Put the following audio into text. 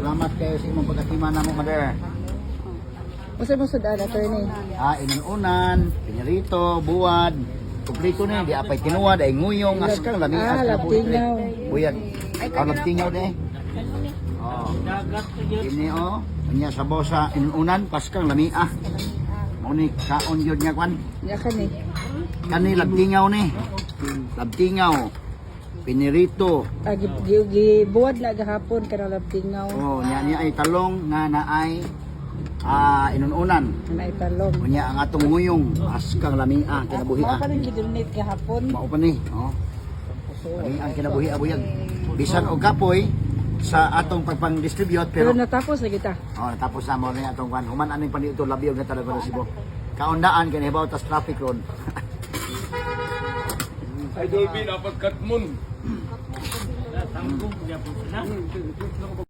Salamat kayo sa imong pagkatima namo, mother. Usa mo sudan, attorney? Ah, inununan, pinirito, buwad. Kompleto na, di apay tinuad, ay nguyong, askang, lami, Ah, askang, labtingaw. Buyag. Ah, labtingaw de. Oh. Ini oh, unya sa bosa inununan, paskang lami ah. Mao ni kaon gyud nga kwan. Nya kani. Kani labtingaw ni. Labtingaw. Pinirito. Ah, gi, gi, gibuwad na gahapon kanang labtingaw. Oh, nya niya ay talong nga naay ah inununan. Na italong. Unya ang atong nguyong askang lami ah kinabuhi Mao ah. pa rin gidonate gahapon. Mao pa ni, oh. Lami ang kinabuhi abuyag. Bisan og kapoy sa atong pagpang-distribute Pero pero natapos na kita. oh, natapos na mo ni atong kwan. Human aning panito labi og na talaga sa Cebu. Kaundaan kay hibaw tas traffic ron. Idol B, dapat katmon.